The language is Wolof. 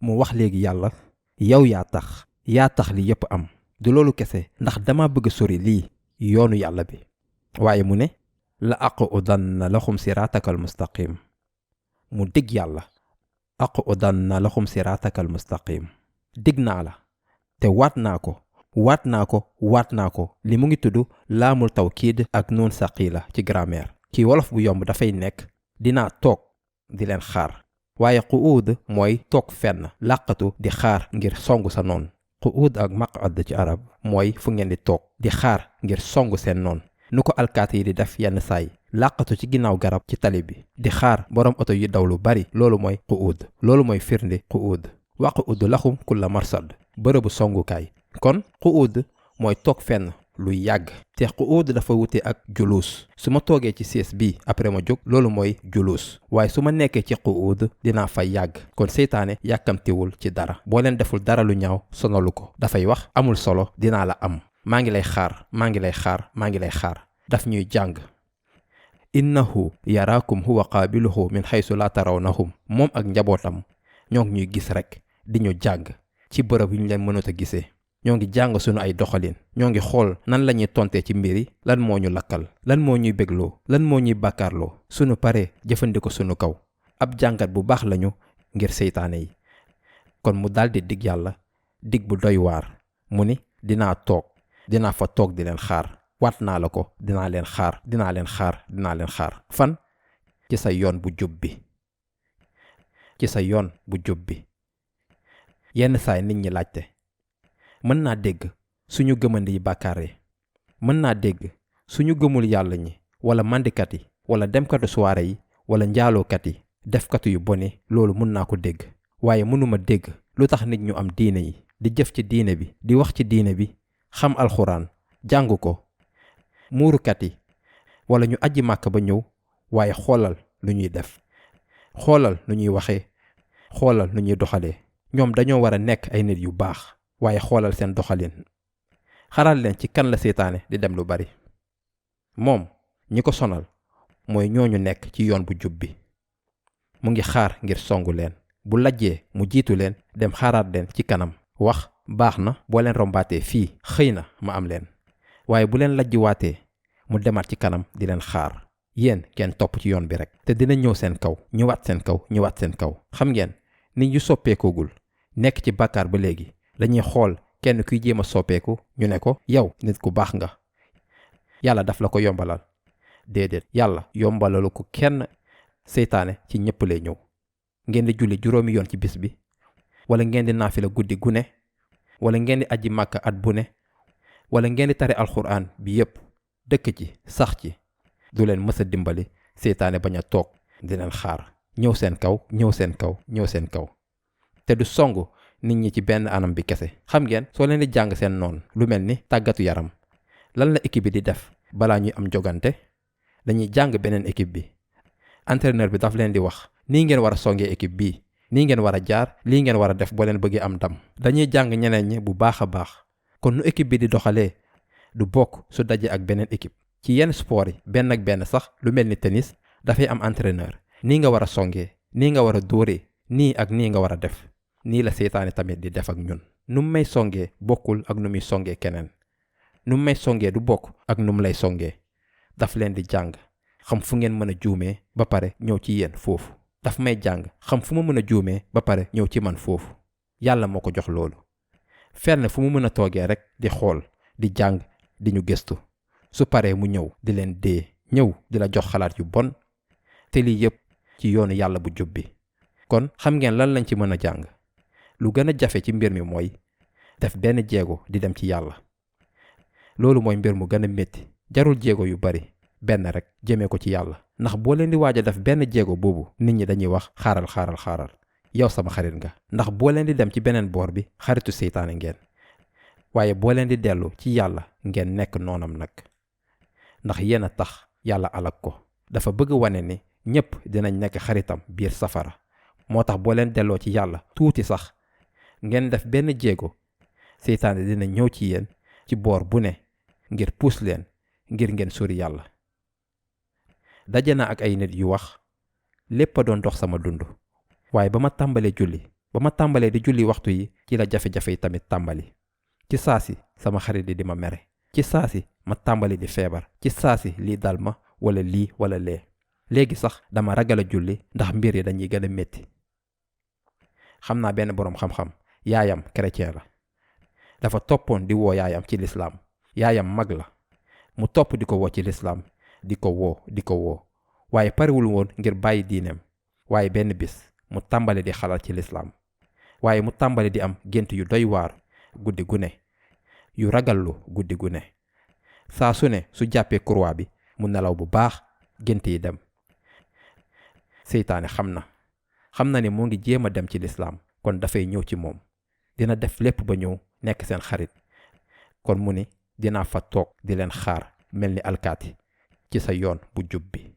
mu wax léegi yàlla yow yaa tax li yépp am du loolu kese ndax dama bëgg sori lii yoonu yàlla bi waaye mu ne la aqudanna lahum siratakal mustaqim mu dig yàlla aqudanna lahum siratakal mustaqim dig naa la te waat naa ko li mu ngi tudd laamul tawkiid ak nuun saqila ci grammaire ci wolof bu yomb dafay nekk dinaa toog di leen xaar waaye qu'uud mooy toog fenn làqatu di xaar ngir songu sa noon qu'uud ak maq'ad ci arab mooy fu ngeen di toog di xaar ngir songu seen noon nu ko alkaati yi di def yenn saay làqatu ci ginnaaw garab ci tali bi di xaar boroom oto yu daw lu bari loolu mooy qu'uud loolu mooy firnde qu'uud waquud lahum kulla marsad bërëbu songukaay kon qu'uud mooy toog fenn lu yàgg te qu'uud dafa wute ak juluus su ma toogee ci siis bi après ma jóg loolu mooy juluus waaye su ma nekkee ci qu'uud dinaa fay yàgg kon seytaane yàkkamtiwul ci dara boo leen deful dara lu ñaaw sonalu ko dafay wax amul solo dinaa la am maa ngi lay xaar daf ñuy jàng innahu yaraakum huwa qaabiluhu min xaysu laa tarawnahum moom ak njabootam ñoo ngi ñuy gis rek di ñu jàng ci bërëb yu ñu leen mënut a gisee ñoo ngi jàng sunu ay doxalin ñoo ngi xool nan la ñuy tontee ci mbir yi lan moo ñu lakkal lan moo ñuy bégloo lan moo ñuy bàkkaarloo sunu paree jëfandiko sunu kaw ab jàngat bu baax lañu ngir seytaane yi kon mu daldi dig yàlla dig bu doy waar mu ni dinaa fa toog di leen xaar waat naa la ko dinaa leen xaar fan ci sa yoon bu jub bi yenn saay nit ñi laajte mën naa dégg suñu gëmandi yi bàkkaar yi mën naa dégg suñu gëmul yàlla ñi wala mandikat yi wala demkatu soirée yi wala njaalookat yi defkatu yu bone loolu mën naa ko dégg waaye mënuma dégg lu tax nit ñu am diine yi di jëf ci diine bi di wax ci diine bi xam alxuraan jàng ko muurukat yi wala ñu aji màkk ba ñëw waaye xoolal lu ñuy def xoolal lu ñuy waxee xoolal lu ñuy doxalee ñoom dañoo war a nekk ay nit yu baax waaye xoolal seen doxalin xaral leen ci kan la seytaane di dem lu bari moom ñi ko sonal mooy ñooñu nekk ci yoon bu jub bi mu ngi xaar ngir songu leen bu lajjee mu jiitu leen dem xaaraat leen ci kanam wax baax na boo leen rombaatee fii xëy na ma am leen waaye bu leen lajjiwaatee mu demaat ci kanam di leen xaar yéen kenn topp ci yoon bi rek te dina ñëw seen kaw ñëwaat seen kaw xam ngeen nit yu soppeekoogul nekk ci bàkkaar ba léegi dañuy xool kenn kuy jéem a soppeeku ñu ne ko yow nit ku baax nga yàlla daf la ko yombalal déedéet yàlla yombalalu ko kenn seytaane ci ñëpp lay ñëw ngeen di julli 5 yoon ci bis bi wala ngeen di naafila guddi gu ne wala ngeen di aji màkk at bu ne wala ngeen di tari alxuraan bi yépp dëkk ci sax ci du leen mës a dimbali seytaane bañ a toog di leen xaar ñëw seen kaw te du songu nit ñi ci benn anam bi kese xam ngeen soo leen di jàng seen noon lu mel ni tàggatu yaram lan la équipe bi di def balaa ñuy am jogante dañuy jàng beneen équipe bi entraîneur bi daf leen di wax nii ngeen war a songee équipe bii nii ngeen war a jaar lii ngeen war a def boo leen bëggee am ndam dañuy jàng ñeneen ñi bu baax a baax kon nu équipe bi di doxalee du bokk su dajee ak beneen équipe ci yenn sport yi benn ak benn sax lu mel ni tennis dafay am entraîneur nii nga war a songee nii nga war a dóoree nii ak nii nga war a def nii la seytaane tamit di def ak ñun nu mu may songee bokkul ak nu muy songee keneen nu mu may songee du bokk ak nu mu lay songee daf leen di jàng xam fu ngeen mën a juumee ba pare ñëw ci yéen foofu daf may jàng xam fu ma mën a juumee ba pare ñëw ci man foofu yàlla moo ko jox loolu fenn fu mu mën a toogee rek di xool di jàng di ñu gëstu su paree mu ñëw di leen ñëw di la jox xalaat yu bon te lii yépp ci yoonu yàlla bu jub bi kon xam ngeen lan lañ ci mën a jàng lu gën a jafe ci mbir mi mooy def benn jéego di dem ci yàlla loolu mooy mbir mu gën a métti jarul jéego yu bari benn rek jëmee ko ci yàlla ndax boo leen di waaj a def benn jéego boobu nit ñi dañuy wax xaaral yow sama xarit nga ndax boo leen di dem ci beneen boor bi xaritu seytaane ngeen waaye boo leen di dellu ci yàlla ngeen nekk noonam nag ndax yéen a tax yàlla alak ko dafa bëgg wane ni ñépp dinañ nekk xaritam biir safara moo tax boo leen delloo ci yàlla tuuti sax ngeen def benn jéego seytaane dina ñëw ci yéen ci boor bu ne ngir puus leen ngir ngeen sori yàlla daje na ak ay nit yu wax lépp a doon dox sama dund waaye ba ma tàmbalee julli ba ma tàmbalee di julli waxtu yi ci la jafe-jafe yi tamit tàmbali. ci saasi sama xarit yi di ma mere. ci saasi ma tàmbali di feebar. ci saasi lii dal ma wala lii wala lee. léegi sax dama ragal a julli ndax mbir yi dañuy gën a métti. xam naa benn boroom xam-xam yaayam chrétien la. dafa toppoon di woo yaayam ci lislaam. yaayam mag la. mu topp di ko woo ci lislaam di ko woo waaye parewul woon ngir bàyyi diineem. waaye benn bis mu tàmbali di xalaat ci lislaam. waaye mu tàmbali di am gént yu doy waar guddi gu ne. yu ragallu guddi gu ne. saa su ne su jàppee croix bi mu nelaw bu baax gént yi dem. seytaane xam na ne moo ngi jéem a dem ci lislaam kon dafay ñëw ci moom. dina def lépp ba ñëw nekk seen xarit. kon mu ni dinaa fa toog di leen xaar mel ni alkaati ci sa yoon bu jub bi.